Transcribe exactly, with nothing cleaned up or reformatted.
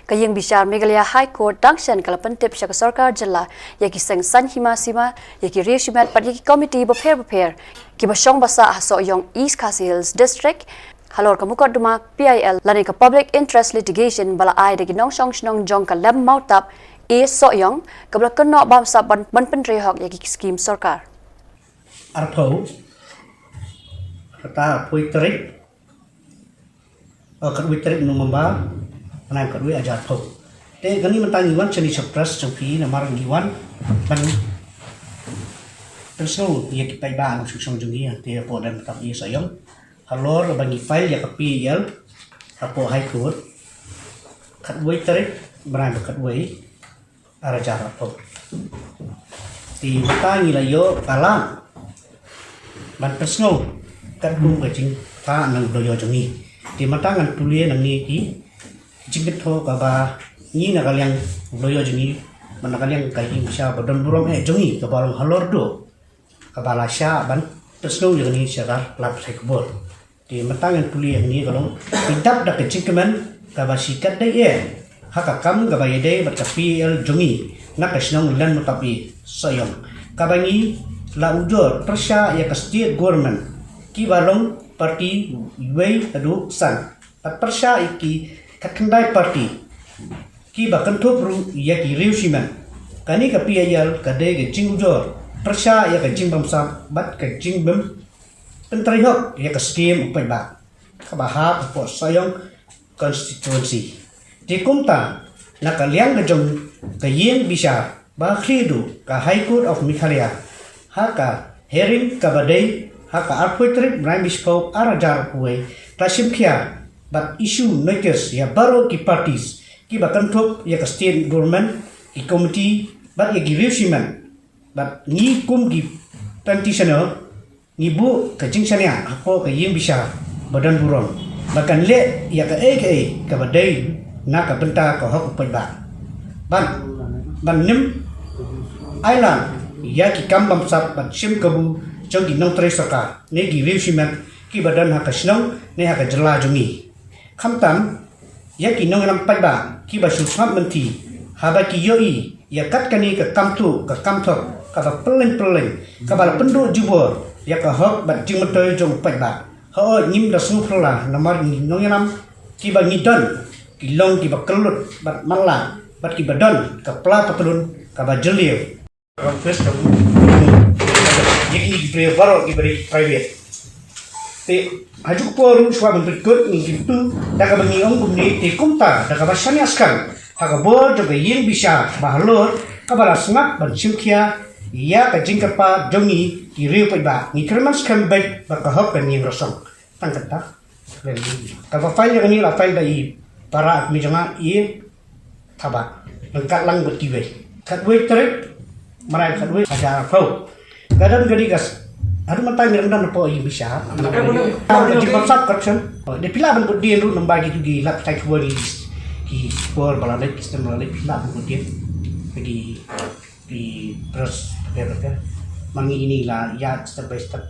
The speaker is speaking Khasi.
Ka Ïing Bishar Meghalaya High Court dang shen ka la pyntip sha ka sorkar jylla ïa ki seng saiñ hima sima, ïa ki riew shimet bad ïa ki komiti bapher bapher kiba shong basah ha Sohiong, East Khasi Hills District, halor ka mukotduma P I L lane ka Public Interest Litigation ba la ai da ki nongshong shnong jong ka Lem Mawtap A, Sohiong, kaba la kynnoh bamsap ban, ban pyntrei hok ïa ki skim sorkar. Arphew, kata arphew tarik, eh, katwei tarik November, nine katwei hajar arphew. Te kane mynta ngi wan shane sha press jong phi namar ngi wan ban pynsngew ïa ki paidbah nongshong shnong jong ngi te hapoh Lem Mawtap A, Sohiong, halor ba ngi file ïa ka P I L hapoh High Court katwei tarik bnai ba katwei, ar hajar arphew. Te mynta ngi la ïoh ka lad ban pynsngew katkum ka jingthoh na u lawyer jong ngi. Te mynta ngan pule nangne ki jingkynthoh kaba ngi na ka liang u lawyer jong ngi, bad na ka liang ka Ïing Bishar ba don burom eh jong ngi kaba long halor duh kaba la shah ban pynsngew ïa kane sha ka lad pathai khubor. Te mynta ngan pule ïa kane ka long, ki dap da ka jingkmen kaba shi katdei eh ha ka kam kaba ïadei bad ka P I L jong ngi na ka shnong Lem Mawtap A, Sohiong, kaba ngi la ujor pyrshah ïa ka state government kiba long party wei haduh san, bad pyrshah ïa ki khatkhyndai party kiba kynthup ruh ïa ki riew shimet. Kane ka P I L ka dei ka jingujor pyrshah ïa ka jingbamsap bad ka jingbym pyntrei hok ïa ka skim u paidbah kaba hap hapoh Sohiong constituency. Te kumta, na ka liang ka jong ka Ïing Bishar ba khlieh duh, ka High Court of Meghalaya, ha ka hearing kaba dei ha ka arphew tarik bnai ba shiphew, ar hajar arphew wei, ka la shim khia bad issue notice ïa baroh ki parties kiba kynthup ïa ka state government, ki komiti bad ïa ki riew shimet. Bad ngi kum ki petitioner ngi buh ka jingshaniah hapoh ka Ïing Bishar ba don burom ba kan leh ïa kaei kaei kaba dei na ka bynta ka hok u paidbah. Ban, ban nym ailad ïa ki kam bamsap bad shim kabu jong ki nongtrei sorkar ne ki riew shimet kiba don ha ka shnong ne ha ka jylla jong ngi. Khamtam ïa ki nongïalam paidbah kiba shu sngap mynthi haba ki ïohi ïa kat kane ka kam tuh ka kam thok kaba pylleng pylleng kaba la pynduh jubor ïa ka hok bad jingmyntoi jong u paidbah. Hooid, ngim da sngewphylla namar ngi nongïalam kiba ngi don ki long kiba kyllut bad matlah bad kiba don ka pla patlun kaba jylliew. Ram Fest ka bu. Ïa kine ki briew baroh kiba dei private. Te ha juk por ruh shuwa ban pynkut ngi kyntu da kaba ngi ong kumne, te kumta da kaba shaniah skhem ha ka bor jong ka Ïing Bishar ba halor kaba la sngap ban shim khia ïa ka jingkyrpad jong ngi ki riew paidbah, ngi kyrmen skhem beit ba ka hok kan ïeng rasong. Tang kata. Kaba file ïa kane la file da i para mi jong nga i Thabah. Ryngkat lang bad kiwei. Khatwei tarik, bnai khatwei hajar arphew. Ka don ka dei ka s-, haduh mynta ngi dang don hapoh Ïing Bishar. Ka dei ka jingpynsap corruption. Oh, dei phi lah ban kut dien ruh namar kito ki lad pathai khubor, ki, ki khubor ba la leit, ki snem ba la leit, phi lah ban kut dien. Ki, ki press, bapher bapher. Ma ngi ïa ine la ïaid step by step.